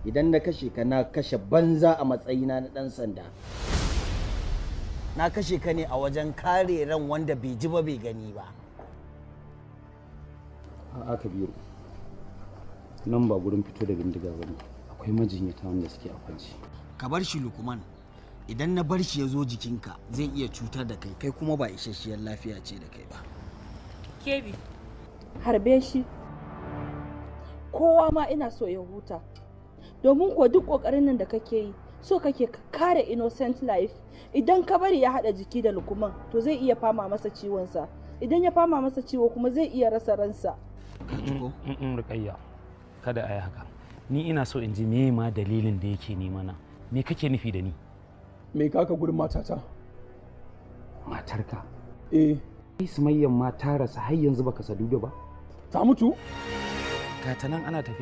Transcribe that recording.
Idan na kashe ka, na kashe banza a matsayina na ɗan sanda. Na kashe ka ne a wajen kare ran wanda bai ji ba bai gani ba. A'a Kabiru, nan ba gurin fito da bindiga ba ne. Akwai majinyata wanda suke a kwance. Ka bar shi, Lukman. Idan na bar shi ya zo jikinka, zai iya cutar da kai, kai kuma ba isasshiyar lafiya ce da kai ba. Kebi. Harbe shi. Kowa ma ina so ya huta, domin kuwa duk ƙoƙarin nan da kake yi, so kake ka kare innocent life. Idan ka bari ya haɗa jiki da Lukman, to zai iya fama masa ciwonsa. Idan ya fama masa ciwo kuma, zai iya rasa ransa. Rukayya, kada a yi haka. Ni ina so in ji me ma dalilin da yake nema na. Me kake nufi da ni? Me kaka gurin matata? Matarka? Eh. Sumayyan ma ta rasa, har yanzu baka sadu ba? Ta mutu? Gata nan ana tafiya.